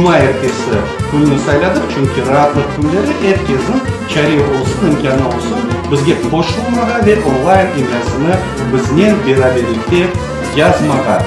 Cumaertesi kününi sayladıq, çünki raatlıq künleri er kesniñ çare olsun, imkânı olsun bizge qoşulmağa ve onlayn imlâsını biznen beraberlikte yazmağa.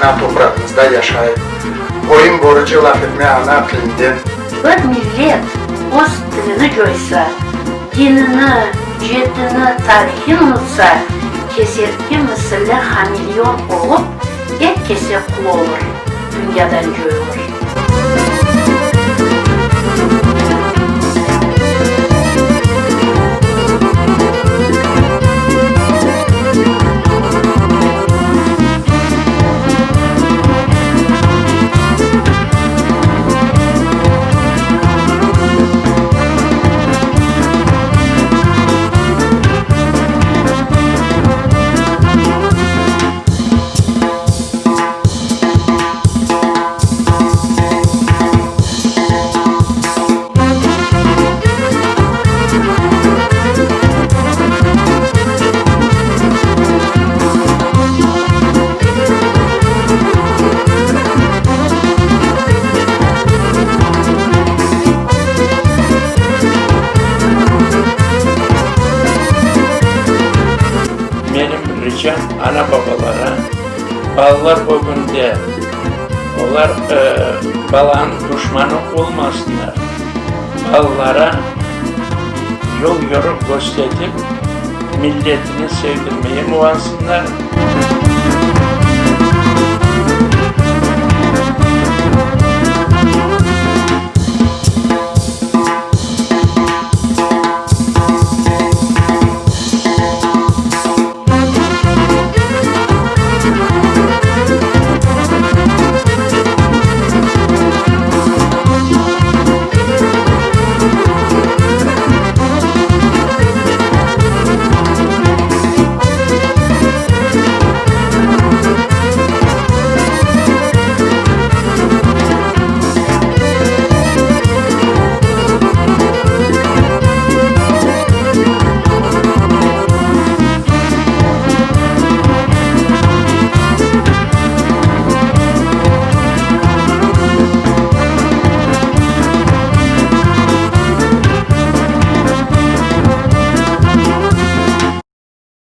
Ana toprağımızda yaşayıp, boyun borucı laf etme ana tilinden. Bir millet öz tilini coysa, dinini, cetini, tarihin unutsa, kesertki misilli hameleon olıp, er kese qul olur, dünyadan coyulır. Menim ricam ana-babalara, balalar ögünde olar balanıñ duşmanı olmasınlar, balalara yol-yoruq kösterip, milletini sevdirmege muvansınlar.